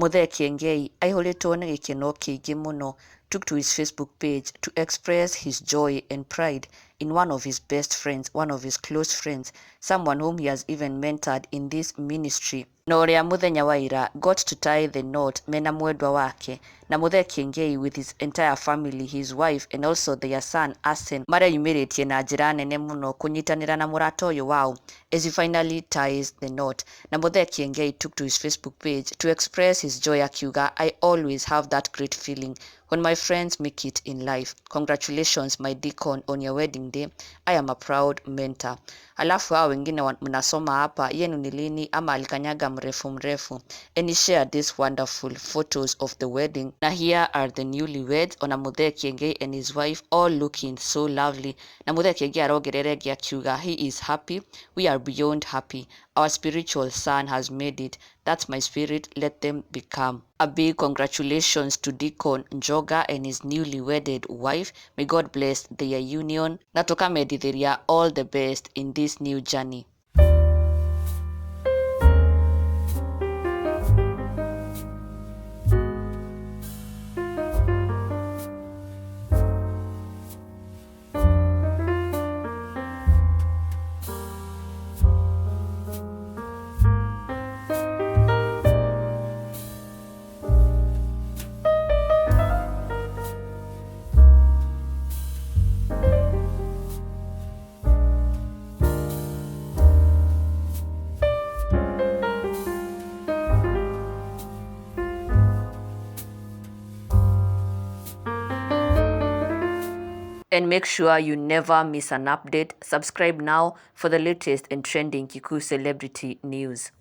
Muthee Kiengei aihũrĩtwo nĩ gĩkeno kĩingĩ mũno took to his Facebook page to express his joy and pride in one of his best friends, one of his close friends, someone whom he has even mentored in this ministry. Na ũrĩa mũthenya wa ira got to tie the knot mena mwendwa wake na Muthee Kiengei with his entire family, his wife and also their son Asen mareyumĩrĩtie na njĩra nene mũno kũnyitanĩra na mũrata ũyũ wao as he finally ties the knot. Na Muthee Kiengei took to his Facebook page to express his joy akiuga, I always have that great feeling when my friends make it in life. Congratulations my deacon on your wedding day. I am a proud mentor. Alafu hao wengine mnasoma hapa yenu ni lini ama alikanyaga mrefu mrefu. And he shared these wonderful photos of the wedding. Na here are the newlyweds ona Muthee Kiengei and his wife all looking so lovely. Na Muthee Kiengei arongerera ĩngĩ akiuga he is happy, we are beyond happy. Our spiritual son has made it. That's my spirit. Let them become. A big congratulations to Deacon Njoga and his newly wedded wife. May God bless their union. Na tukamendithiria all the best in this new journey. And make sure you never miss an update. Subscribe now for the latest and trending Kikuyu celebrity news.